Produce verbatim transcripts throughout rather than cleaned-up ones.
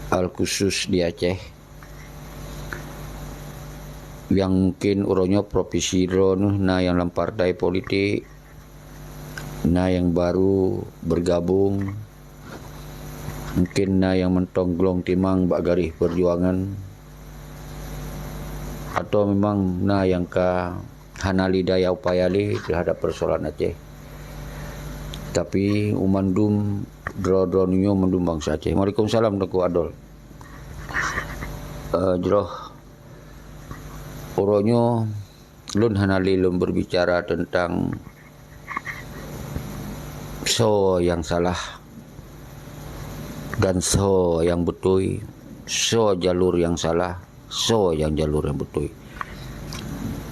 Al-khusus di Aceh. Nyang mungkin uroe nyoe provinsi droeneuh na nyang lam partai politik, na nyang baru bergabung, mungkin na nyang mantong glong timang bak garéh perjuangan, atau memang na nyang ka hana lé daya upaya lé terhadap persoalan Aceh. Tapi u mandum droe-droe nyoe mandum bansa Aceh. Waalaikumsalam Teungku Adol. Eh, jroh uroe nyoe lôn hana lé lôn berbicara tentang soe nyang salah dan soe nyang beutôi, soe jalur nyang salah, soe nyang jalur nyang beutôi.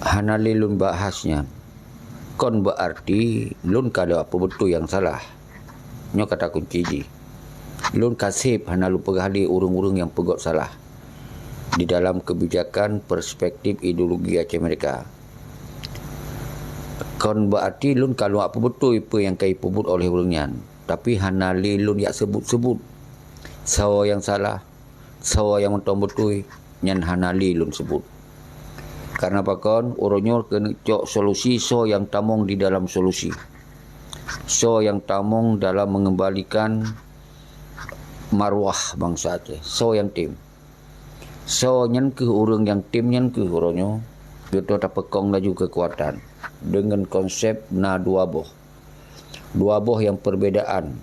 Hana lé lôn bahas nyan. Kon beuarti lôn ka lheueh peubeutôi nyang salah. Nyoe kata kunci jih. Lôn ka sép hana lôn peugah lé ureuëng-ureuëng nyang peugot salah di dalam kebijakan perspektif ideologi Aceh Merdeka. Kon beuarti lôn ka lheueh peubeutôi peue nyang ka jipeubuet oleh ureuëng nyan, tapi hana lé lôn jak seubut-seubut soe nyang salah, soe nyang mantong beutôi, nyan hana lé lôn seubut. Karena pakon, uroe nyoe keuneuk cok solusi soe nyang tamong di dalam solusi. Soe nyang tamong dalam mengembalikan marwah bansa Aceh. Soe nyang tem. Soe nyan kheueh ureuëng nyang tem nyan kheueh uroe nyoe. Geutanyoe tapeukong laju keukuatan deungon konsep na dua boh. Dua boh nyang perbedaan.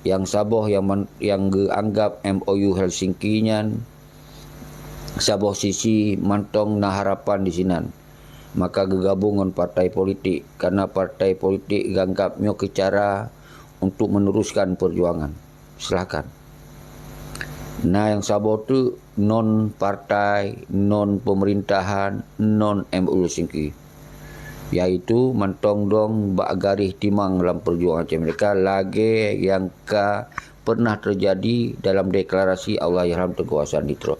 Nyang saboh nyang man-, nyang geuanggap M O U Helsinki nyan, saboh sisi mantong na harapan di sinan. Maka geugabong ngon partai politik, karena partai politik geuanggap nyoe keu cara untuk meneruskan perjuangan. Silahkan. Na nyang saboh teuk non partai, non pemerintahan, non M O U Helsinki, yaitu mantong dong bak garéh timang lam perjuangan Aceh Merdeka lagée nyang ka pernah terjadi dalam deklarasi Allahyarham Teungku Hasan di Tiro.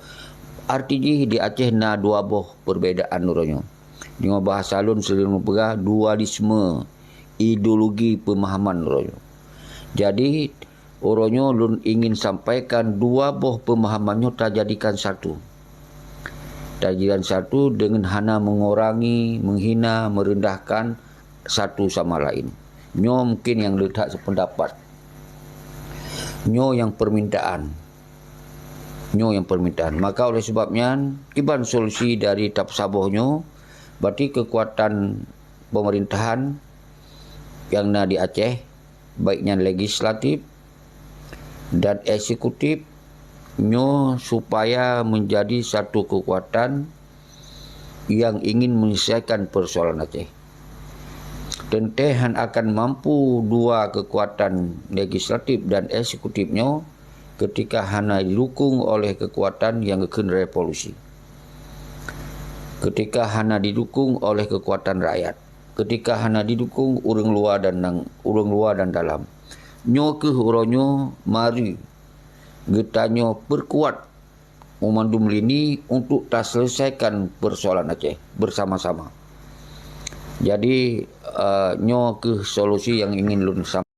Arti jih di Aceh na dua boh perbedaan uroe nyoe. Nyoe bahasa lôn sering peugah dualisme ideologi pemahaman uroe nyoe. Jadi, uroe nyoe lôn ingin sampaikan dua boh pemahaman nyoe tajadikan satu. Tajadikan satu deungon hana mengurangi, menghina, merendahkan satu sama lain. Nyoe mungkin nyang leutak sependapat. Nyoe nyang permintaan. Nyoe nyang permintaan. Maka oleh sebab nyan, kiban solusi dari tap saboh nyoe, berarti kekuatan pemerintahan nyang na di Aceh, baik nyan legislatif dan eksekutif, nyoe supaya menjadi satu kekuatan yang ingin menyelesaikan persoalan Aceh. Teuntée hana akan mampu dua kekuatan legislatif dan eksekutif nyoe ketika hana didukung oleh kekuatan nyang geukheun revolusi. Ketika hana didukung oleh kekuatan rakyat. Ketika hana didukung ureuëng luwa dan nang, ureuëng luwa dan dalam. Nyoe kheueh uroe nyoe mari geutanyoe peukuat u mandum lini untuk taselesaikan persoalan Aceh bersama-sama. Jadi, eh, nyoe kheueh solusi nyang ingin lôn sam-